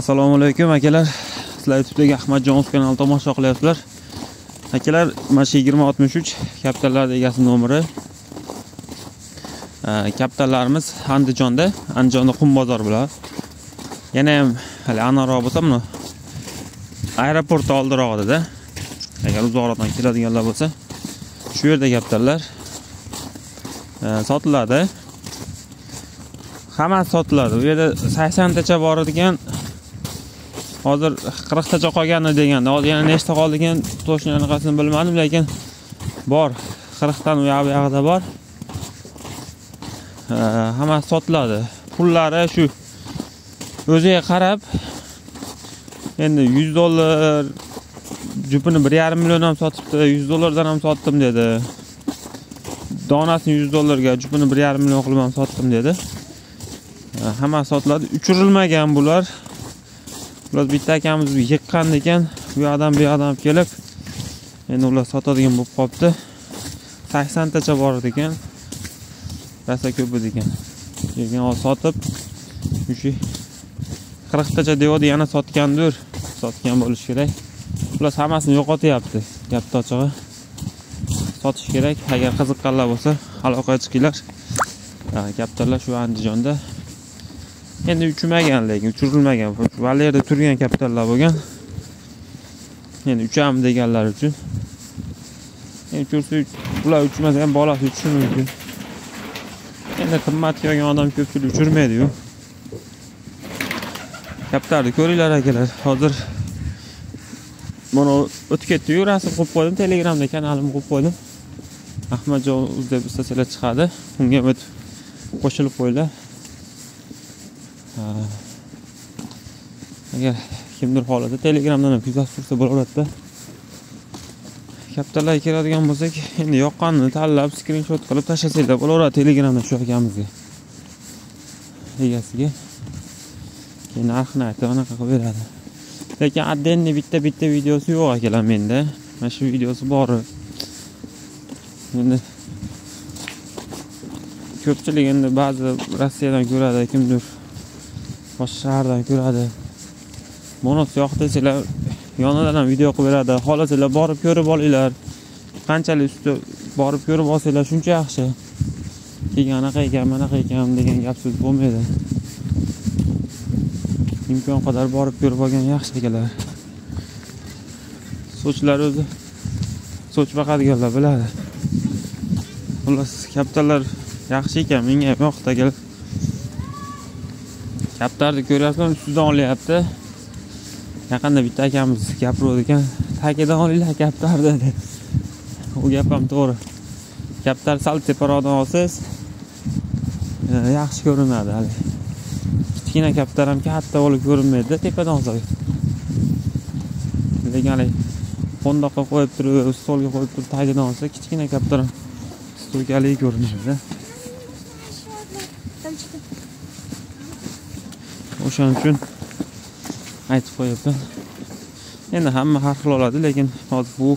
Assalomu alaykum akalar. Sizlar YouTube'dagi Ahmadjon kanalini tomosha qilyapsizlar. Akalar, mana shu 2063 kaptarlar egasi nomeri. Kaptarlarimiz Andijonda, Andijonda qum bozor bular. Yana ham hali aniqroq bo'lsa, buni aeroport oldirog'ida. Agar uzoqroqdan keladiganlar bo'lsa, shu yerda kaptarlar sotiladi. Hammasi sotiladi. Bu yerda 80 tacha bor ekan. Hozir 40 tacha qolganmi deganda, hozir yana nechta qoldi ekan, to'shni anaqasini bilmadim, lekin bor. 40 dan u yoq-bu yog'ida bor. Hammasi sotiladi. Pullari shu o'ziga qarab endi $100 jupini 1,5 million ham sotibdi, $100 dan ham sotdim dedi. Donasini $100 ga, jupini 1,5 million qilib ham sotdim dedi. Hammasi sotiladi. Uchirilmagan bular. Ular bitta akamiz yiqqan ekan, bu yoqdan bu yoqdan kelib, endi ular sotadigan bo'lib qolibdi. 80 tacha bor ekan. Rosa ko'p ekan. Lekin hozir sotib, o'sha 40 tacha deydi, yana sotgandir. Sotgan bo'lish kerak. Ular hammasini yo'qotyapti. Gap ochig'i. Sotish kerak. Agar qiziqqanlar bo'lsa, aloqaga chiqinglar. Kaptarlar shu Andijonda. Endi uchmagan, lekin uchirilmagan. Valerda turgan kaptarlar bo'lgan. Endi ucham deganlar uchun. Endi uchirsa, ular uchmasa ham bolasi uchishi mumkin. Endi qimmatga olgan odam ko'pchilik uchirmaydi-yu. Kaptarni ko'ringlar akalar. Hozir mana o'tib ketdi-yu, rasm qo'yib qo'ydim, Telegramda kanalimni qo'yib qo'ydim. Ahmadjon uz deb istasalar chiqadi. Unga ham o'tib qo'shilib qo'yinglar. Agar kimdir xohlasa Telegramdan ham kuzatib tursa bo'laveradi. Kaptarlarga keladigan bo'lsak, endi yoqqanini tanlab skrinshot qilib tashlasanglar bo'laveradi Telegramdan shu akamizga. Egasiga. Keyin narxini aytib anaqa qilib beradi. Lekin отдельный bitta-bitta videosi yo'q akalar menda. Mana shu videosi bor. Endi ko'pchilik endi ba'zi Rossiyadan ko'radi, kimdir boshqa shahardan ko'radi. Monos yo'q desanglar, yonidan ham video qilib beradi. Xohlasanglar borib ko'rib olinglar. Qanchalik usti borib ko'rib olsanglar shuncha yaxshi. Keyin anaqa ekan, manaqa ekan degan gap so'z bo'lmaydi. Imkon qadar borib ko'rib olgan yaxshi akalar. Sochlar o'zi soch boqadiganlar biladi. Xullas, kaptarlar yaxshi ekan, menga ham yoqdi akalar. Kaptarni ko'ryapsizlar, ustidan olyapti. Yaqinda bitta akamiz gapirdi ekan, tagidan olinglar kaptarni dedi. U gap ham to'g'ri. Kaptar sal teparoqdan olsangiz yaxshi ko'rinadi hali. Kichkina kaptar ham katta bo'lib ko'rinmaydi tepadan olsangiz. Lekin hali qo'ndoqqa qo'yib turib, stolga qo'yib turib tagidan olsa kichkina kaptar ham stolgali ko'rinadi. O'shaning uchun aytib qo'yapman. Endi hamma har xil oladi, lekin hozir bu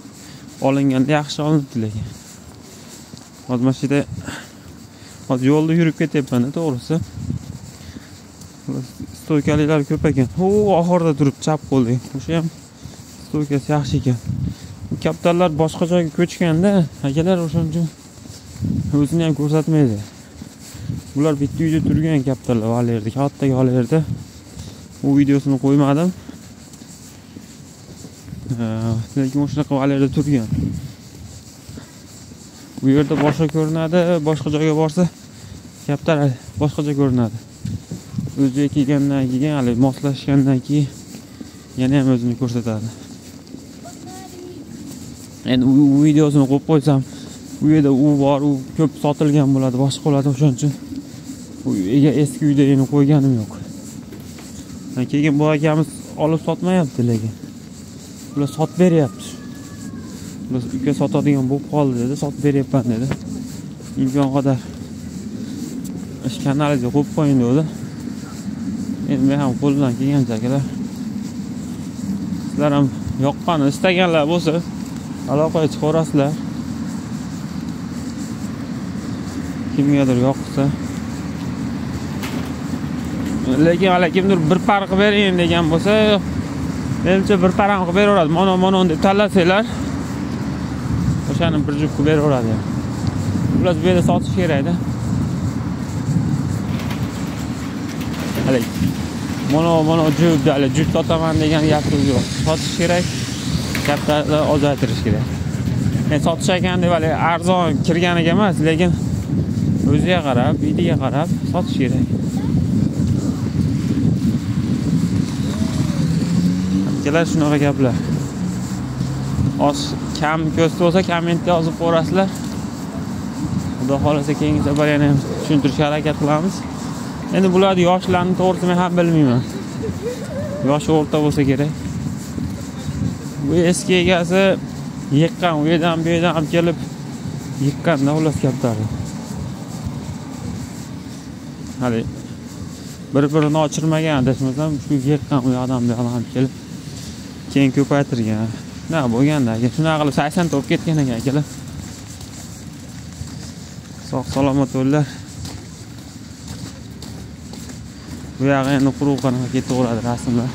olinganda yaxshi olinibdi lekin. Hozir mana shu yerda hozir yo'lda yurib ketyapman, to'g'risi. Stoykaliklar ko'p ekan. U oxirida turib chap qo'lda. O'sha ham stoykasi yaxshi ekan. Kaptarlar boshqa joyga ko'chganda, akalar o'shaning uchun o'zini ham ko'rsatmaydi. Bular bitta uyda turgan kaptarlar Valerda, katta Valerda. U videosini qo'ymadim. Lekin o'shanaqa Valerda turgan. Bu yerda boshqa ko'rinadi, boshqa joyga borsa kaptar boshqacha ko'rinadi. O'ziga kelgandan keyin, hali moslashgandan keyin yana ham o'zini ko'rsatadi. Endi u videosini qo'yib qo'ysam, u yerda u bor, u ko'p sotilgan bo'ladi, boshqa bo'ladi, o'shaning uchun u eski uyda endi qo'yganim yo'q. Keyin bu akamiz olib sotmayapti lekin. Ular sotib beryapti. Ular uka sotadigan bo'lib qoldi dedi, sotib beryapman dedi. Imkon qadar ish kanalingizga qo'yib qo'ying dedi. Endi men ham qo'limdan kelgancha akalar. Sizlar ham yoqqani istaganlar bo'lsa aloqaga chiqaverasizlar. Kimgadir yoqsa. Lekin hali kimdir bir par qilib bering degan bo'lsa, menimcha bir par ham qilib beraveradi. Mono deb tanlasanglar, o'shani bir juft qilib beraveradi. Ular bu yerda sotish kerakda. Hali mono juft, hali juft sotaman degan gap yo'q. Sotish kerak, kapitalni ozaytirish kerak. Men sotish ekan deb hali arzon kirganiga emas, lekin o'ziga qarab, idiga qarab sotish kerak. Akalar, shunaqa gaplar. Oz kam ko'z bo'lsa kommentda yozib qo'yasizlar. Xudo xolasa keyingi safar yana tushuntirishga harakat qilamiz. Endi bularni yoshlarni to'g'risini men ham bilmayman. Yoshi o'rta bo'lsa kerak. Bu eski egasi yiqqan, u yerdan bu yerdan olib kelib yiqqan davlat kaptari. Hali bir-birini ochirmagan, adashmasam shu yiqqan u yoqdan bu yoqdan olib kelib keyin ko'paytirgan. Shunaqa bo'lganda aka, shunaqa qilib 80 ta bo'lib ketgan ekan akalar. Sog' salomat bo'linglar. Bu yog'i endi quruq qanaqa ketaveradi rasmlar.